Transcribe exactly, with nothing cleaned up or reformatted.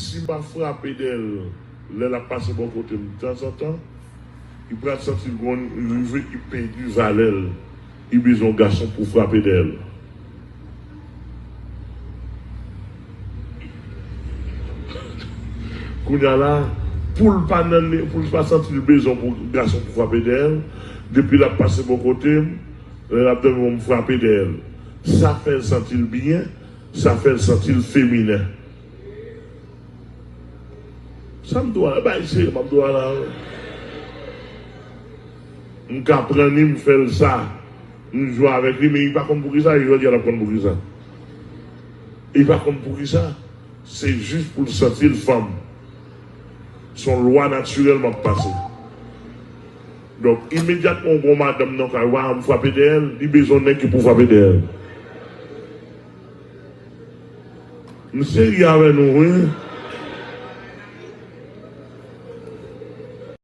Si m pa frape dèyè l lè l ap pase bò kote m tanzantan, li pral santi l grann, li rive, li pèdi valè l. Li bezwen yon gason pou frape dèyè l. Kounye a la, pou l pa nan, pou l pa santi l bezwen pou gason pou frape dèyè l, depi l ap pase bò kote m, lè l ap dòmi, m frape dèyè l. Sa fè l santi l byen, sa fè l santi l feminen. Sa m dwe la, bay serye m ap dwe la. M ka pran li, m fè l sa. M jwe avèk li, men li pa konn poukisa, jodi a l ap konn poukisa. Li pa konn poukisa. Se jis pou l santi l fanm. Se yon lwa natirèl m ap pase. Donk, imedyatman w gen yon madanm nan kay ou a, m frape dèyè l, li bezwen yon nèg ki pou frape dèyè l. M serye avè nou, wi.